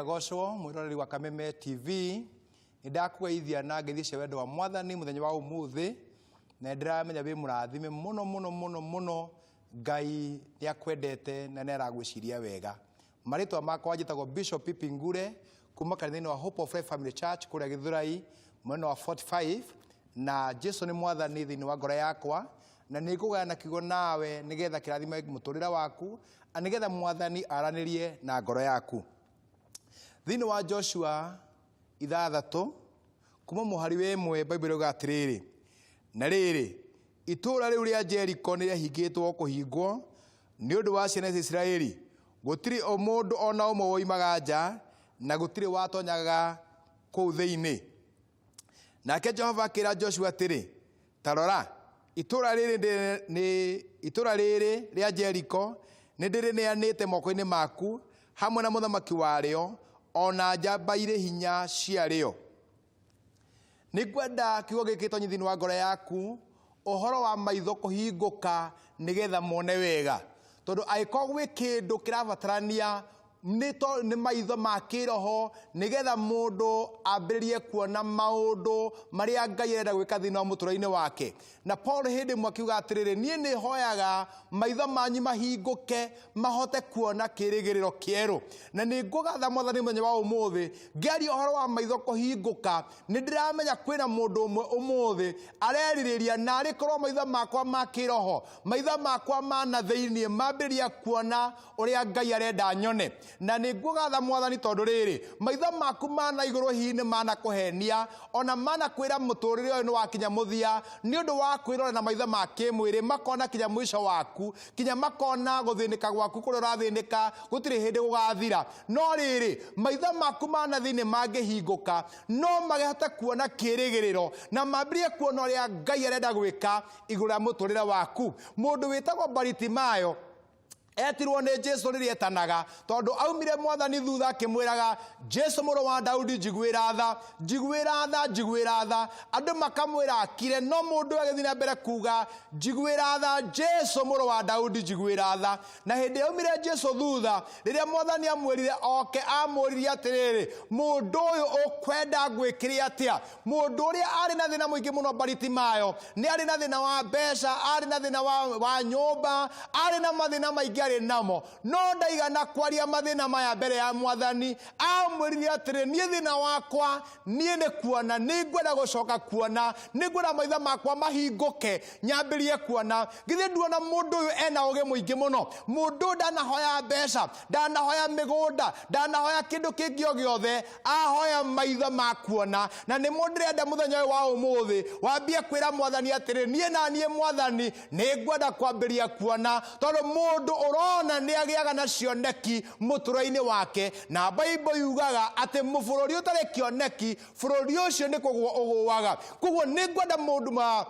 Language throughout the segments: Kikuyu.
Agocwo, mwĩroreri wa Kameme TV. Nĩ ndakũgeithia na ngeithi cia wendo wa Mwathani mũthenya wa ũmũthĩ, na nĩ ndĩramenya wĩ mũrathime mũno mũno mũno mũno. Ngai nĩ akwendete na nĩ aragwĩciria wega. Marĩtwa makwa njĩtagwo Bishop Pipi Ngure kuma kanitha-inĩ wa Hope of Life Family Church kũrĩa Gĩthũrai mwena wa 45, na Jesu nĩ Mwathani thĩinĩ wa ngoro yakwa, na nĩ ngũgayana kiugo nawe nĩgetha kĩrathime mũtũrĩre waku na nĩgetha Mwathani aranĩrie na ngoro yaku. Thĩinĩ wa Joshua 6 kuma mũhari wa 1, Bible ĩrauga atĩrĩrĩ, na rĩrĩ, itũũra rĩu rĩa Jeriko nĩ rĩahingĩtwo kũhingwo nĩ ũndũ wa ciana cia Isiraeli, gũtirĩ mũndũ o na ũmwe woimaga nja, na gũtirĩ watonyaga kũu thĩinĩ. Nake Jehova akĩra Joshua atĩrĩ, ta rora, itũũra rĩrĩ nĩ itũũra rĩrĩ rĩa Jeriko nĩ ndĩrĩneanĩte moko-inĩ maku, hamwe na mũthamaki warĩo, o na njamba irĩ hinya ciarĩo. Nĩ ngwenda kiugo gĩkĩ gĩtonye thĩinĩ wa ngoro yaku, ũhoro wa maitho kũhingũka nĩgetha mone wega, tondũ angĩkorwo gwĩ kĩndũ kĩrabatarania nĩ maitho ma kĩroho, nĩgetha mũndũ ambĩrĩrie kuona maũndũ marĩa Ngai arenda gwĩka thĩinĩ wa mũtũrĩre-inĩ wake. Na Paul hĩndĩ ĩmwe akiuga atĩrĩrĩ, niĩ nĩ hoyaga maitho manyu mahingũke mahote kuona kĩrĩgĩrĩro kĩerũ. Na nĩ ngũgatha Mwathani mũthenya wa ũmũthĩ ngĩaria ũhoro wa maitho kũhingũka. Nĩ ndĩramenya kwĩna mũndũ ũmwe ũmũthĩ arerirĩria, na arĩ korwo maitho makwa ma kĩroho, maitho makwa ma na thĩinĩ mambĩrĩria kuona ũrĩa Ngai arenda nyone. Na nĩ ngũgatha Mwathani tondũ rĩrĩ, maitho maku ma na igũrũ hihi nĩ manakũhenia, ona manakwĩra mũtũrĩre ũyũ nĩ wakinya mũthia, nĩ ũndũ wa kwĩrora na maitho ma kĩmwĩrĩ, makona kinya mũico waku, kinya makona gũthĩnĩka gwaku kũrĩa ũrathĩnĩka gũtirĩ hĩndĩ gũgathira. No rĩrĩ, maitho maku ma na thĩinĩ mangĩhingũka, no mahote kuona kĩrĩgĩrĩro na mambĩrĩrie kuona ũrĩa Ngai arenda gwĩka igũrũ rĩa mũtũrĩre waku. Mũndũ wĩtagwo Baritimayo etirwo nĩ Jesu rĩrĩa etanaga, tondũ aumire Mwathani thutha akĩmwĩraga, Jesu mũrũ wa Daudi, njiguĩra tha, njiguĩra tha, njiguĩra tha. Andũ makamwĩra akire, no mũndũ agĩthiĩ na mbere kuga, njiguĩra tha, Jesu mũrũ wa Daudi, njiguĩra tha. Na hĩndĩ aumire Jesu thutha, rĩrĩa Mwathani amwĩrire oke, amũririe atĩrĩrĩ, mũndũ ũyũ ũkwenda ngwĩkĩre atĩa? Mũndũ ũrĩa arĩ na thĩna mũingĩ mũno Baritimayo, nĩ arĩ na thĩna wa mbeca, arĩ na thĩna wa nyũmba, arĩ na mathĩna maingĩ arĩ namo, no ndaigana kwaria mathĩna maya mbere ya Mwathani. Amwĩrire atĩrĩ, niĩ thĩna wakwa niĩ nĩ kuona, nĩ ngwenda gũcoka kuona, nĩ ngwenda maitho makwa mahingũke nyambĩrĩrie kuona. Githĩ nduona mũndũ ũyũ ena ũgĩ mũingĩ mũno? Mũndũ ũyũ ndanahoya mbeca, ndanahoya mĩgũnda, ndanahoya kĩndũ kĩngĩ o gĩothe, ahoya maitho ma kuona. Na nĩmo ndĩrenda mũthenya ũyũ wa ũmũthĩ wambie kwĩra Mwathani atĩrĩ, niĩ na niĩ Mwathani nĩ ngwenda kwambĩrĩria kuona, tondũ mũndũ ũrona nĩ agĩaga na cioneki mũtũrĩre-inĩ wake. Na Bible yugaga atĩ mũbũrũri ũtarĩ kĩoneki, bũrũri ũcio nĩ kũgũa ũgũaga. Koguo nĩ ngwenda mũndũ ma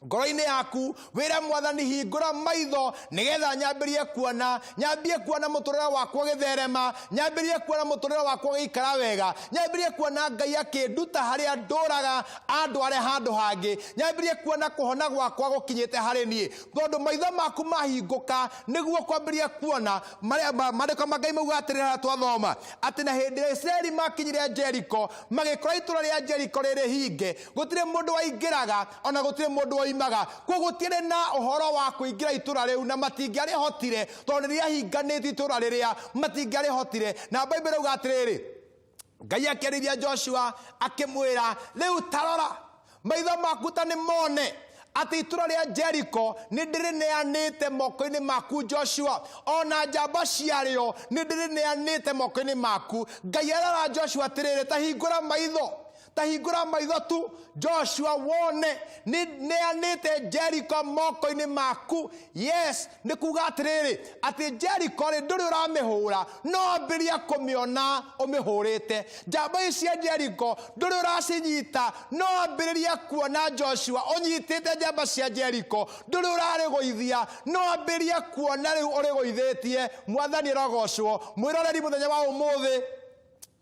ngoro-inĩ yaku wĩre Mwathani, hingũra maitho nĩgetha nyambĩrĩrie kuona, nyambie kuona mũtũrĩre wakwa ũgĩtherema, nyambĩrĩrie kuona mũtũrĩre wakwa ũgĩikara wega, nyambĩrĩrie kuona Ngai akĩnduta harĩa ndũraga andware handũ hangĩ, nyambĩrĩrie kuona kũhona gwakwa gũkinyĩte harĩ niĩ. Tondũ maitho maku mahingũka nĩguo kwambĩrĩria kuona. Maandĩko ma Ngai mauga atĩrĩ harĩa twathoma atĩ na hĩndĩ ĩrĩa Isiraeli makinyire Jeriko, magĩkora itũũra rĩa Jeriko rĩrĩ hinge, gũtirĩ mũndũ waingĩraga ona gũtirĩ mũndũ woimaga. Koguo gũtirĩ na ũhoro wa kũingĩra itũũra rĩu, na matingĩarĩhotire tondũ nĩ rĩahinganĩte itũũra rĩrĩa, matingĩarĩhotire. Na Bible ĩrauga atĩrĩrĩ, Ngai akĩarĩria Joshua akĩmwĩra, rĩu tarora maitho maku ta nĩ mone atĩ itũũra rĩa Jeriko nĩ ndĩrĩneanĩte moko-inĩ maku Joshua, ona njamba ciarĩo nĩ ndĩrĩneanĩte moko-inĩ maku. Ngai arera Joshua atĩrĩrĩ, ta hingũra maitho, ta hingũra maitho tu Joshua wone nĩ neanĩte Jeriko moko-inĩ maku. Yes, nĩ kuga atĩrĩrĩ, atĩ Jeriko rĩ ndũrĩ ũramĩhũra, no ambĩrĩria kũmĩona ũmĩhũrĩte. Njamba ici cia Jeriko ndũrĩ ũracinyita, no ambĩrĩria kuona Joshua ũnyitĩte njamba cia Jeriko. Ndũrĩ ũrarĩgũithia, no ambĩrĩria kuona rĩu ũrĩgũithĩtie. Mwathani arogocwo. Mwĩroreri mũthenya wa ũmũthĩ,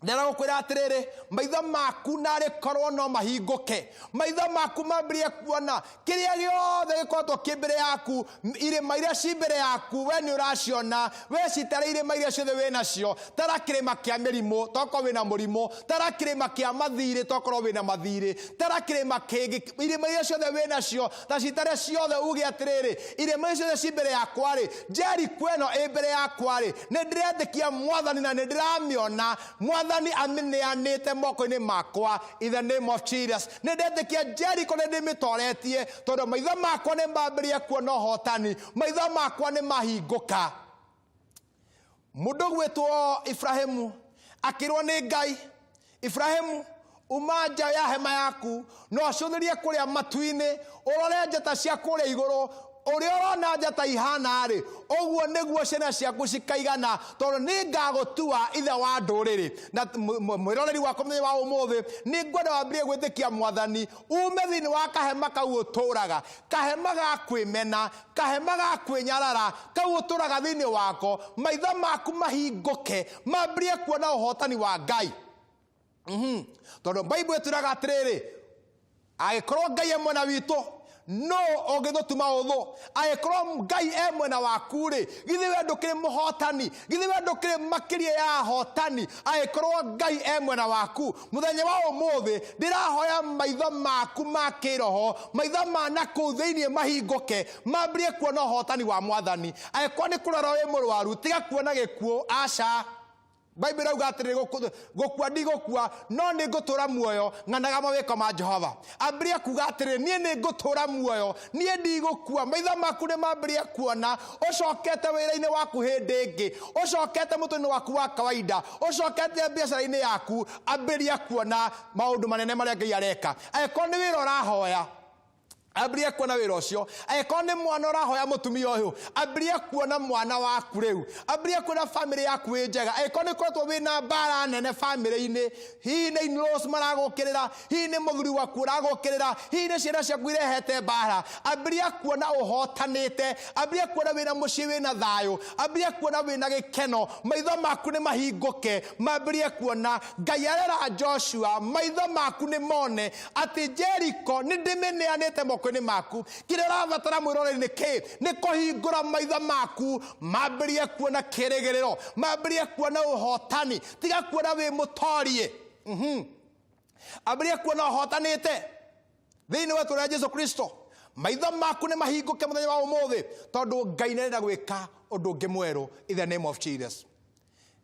Ndĩrenda gũkwĩra atĩrĩrĩ, maitho maku narĩ korwo no mahingũke, maitho maku mambĩrĩrie kuona kĩrĩa gĩothe gĩkoretwo kĩ mbere yaku, irĩma iria ci mbere yaku we nĩ ũraciona. We citare irĩma iria ciothe wĩ nacio. Tara kĩrĩma kĩa mĩrimũ tokorwo wĩna mũrimũ, tara kĩrĩma kĩa mathirĩ tokorwo wĩna mathirĩ, tara kĩrĩma kĩngĩ, irĩma iria ciothe wĩ nacio ta citare ciothe, uge atĩrĩrĩ, irĩma iria ciothe ci mbere yakwa rĩ, Jeriko ĩno ĩ mbere yakwa rĩ, nĩ ndĩretĩkia Mwathani na nĩ ndĩramĩona Mwathani amĩneanĩte moko-inĩ makwa, in the name of Jesus. Nĩ ndetĩkia Jeriko nĩ ndĩmĩtoretie, tondũ maitho makwa nĩ mambĩrĩria kuona ũhotani, maitho makwa nĩ mahingũka. Mũndũ gwĩtwo Ibrahimu akĩrwo nĩ Ngai, Ibrahimu, uma nja ya hema yaku na ũcũthĩrie kũrĩa matu-inĩ, ũrore njata cia kũrĩa igũrũ, ũrĩa ũrona njata ihana-rĩ, ũguo nĩguo ciana ciaku cikaigana, tondũ nĩ ngagũtua ithe wa ndũrĩrĩ. Na mwĩroreri wakwa mũthenya wa ũmũthĩ, nĩ ngwenda wambĩrĩrie gwĩtĩkia Mwathani, ume thĩinĩ wa kahema kau ũtũraga, kahema ga kwĩmena, kahema ga kwĩnyarara, kau ũtũraga thĩinĩ wako, maitho maku mahingũke, mambĩrĩrie kuona ũhotani wa Ngai. Tondũ Bible ĩtwĩraga atĩrĩrĩ, angĩkorwo Ngai e mwena witũ, no ũngĩtũtuma ũthũ? Angĩkorwo Ngai e mwena waku rĩ, githĩ we ndũkĩrĩ mũhotani? Githĩ we ndũkĩrĩ makĩria ya ahotani? Angĩkorwo Ngai e mwena waku, mũthenya wa ũmũthĩ ndĩrahoya maitho maku ma kĩroho, maitho ma na kũu thĩinĩ mahingũke, mambĩrĩrie kuona ũhotani wa Mwathani. Angĩkorwo nĩ kũrwara wĩ mũrwaru, tiga kuona gĩkuũ, aca. Bible ĩrauga atĩrĩrĩ, gũkua ndigũkua, no nĩ ngũtũra muoyo ng'anaga mawĩko ma Jehova. Ambĩrĩria kuga atĩrĩrĩ, niĩ nĩ ngũtũra muoyo, niĩ ndigũkua. Maitho maku nĩ mambĩrĩrie kuona ũcokete wĩra-inĩ waku hĩndĩ ĩngĩ, ũcokete mũtũrĩre waku wa kawaida, ũcokete biacara-inĩ yaku. Ambĩrĩria kuona maũndũ manene marĩa Ngai areka. Angĩkorwo nĩ wĩra ũrahoya, ambĩrĩria kuona wĩra ũcio. Angĩkorwo nĩ mwana ũrahoya, mũtumia ũyũ, ambĩrĩria kuona mwana waku rĩu, ambĩrĩria kuona bamĩrĩ yaku ĩ njega. Angĩkorwo nĩ ũkoretwo wĩna mbara nene bamĩrĩ-inĩ, hihi nĩ in-laws maragũkĩrĩra, hihi nĩ mũthuri waku ũragũkĩrĩra, hihi nĩ ciana ciaku irehete mbara, ambĩrĩria kuona ũhotanĩte, ambĩrĩria kuona wĩna mũciĩ wĩna thayũ, ambĩrĩria kuona wĩna gĩkeno. Maitho maku nĩ mahingũke, mambĩrĩrie kuona. Ngai arera Joshua, maitho maku nĩ mone atĩ Jeriko nĩ ndĩmĩneanĩte moko-inĩ maku. Kĩrĩa ũrabatara mwĩroreri nĩ kĩ? Nĩ kũhingũra maitho maku, mambĩrĩrie kuona kĩrĩgĩrĩro, mambĩrĩrie kuona ũhotani. Tiga kuona wĩ mũtorie, ambĩrĩrie kuona ũhotanĩte thĩinĩ wa rĩtwa rĩa Jesu Kristo. Maitho maku nĩ mahingũke mũthenya wa ũmũthĩ, tondũ Ngai nĩ arenda gwĩka ũndũ ũngĩ mwerũ, in the name of Jesus.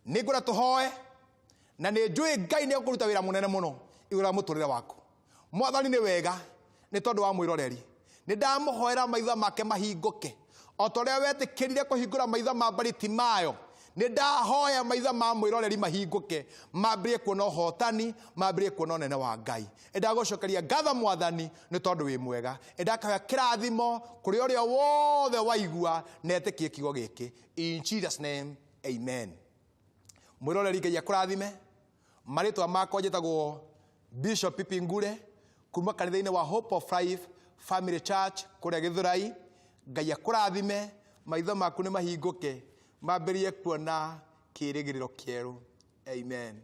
Nĩ ngwenda tũhoe, na nĩ njũĩ Ngai nĩ ekũruta wĩra mũnene mũno igũrũ rĩa mũtũrĩre waku. Mwathani, nĩ wega nĩ tondũ wa mwĩroreri. Nĩ ndamũhoera maitho make mahingũke, o ta ũrĩa wetĩkĩrire kũhingũra maitho ma Baritimayo. Nĩ ndahoya maitho ma mwĩroreri mahingũke, mambĩrĩrie kuona ũhotani, mambĩrĩrie kuona ũnene wa Ngai. Ndagũcokeria ngatho, Mwathani, nĩ tondũ wĩ mwega. Ndakahoya kĩrathimo kũrĩ ũrĩa wothe waigua na etĩkie kiugo gĩkĩ, in Jesus name, amen. Mwĩroreri, Ngai akũrathime. Marĩtwa makwa njĩtagwo Bishop Pipi Ngure kuma kanitha-inĩ wa Hope of Life Family Church kũrĩa Gĩthũrai. Ngai akũrathime, maitho maku nĩ mahingũke, mambĩrĩrie kuona kĩĩrĩgĩrĩro kĩerũ. Amen.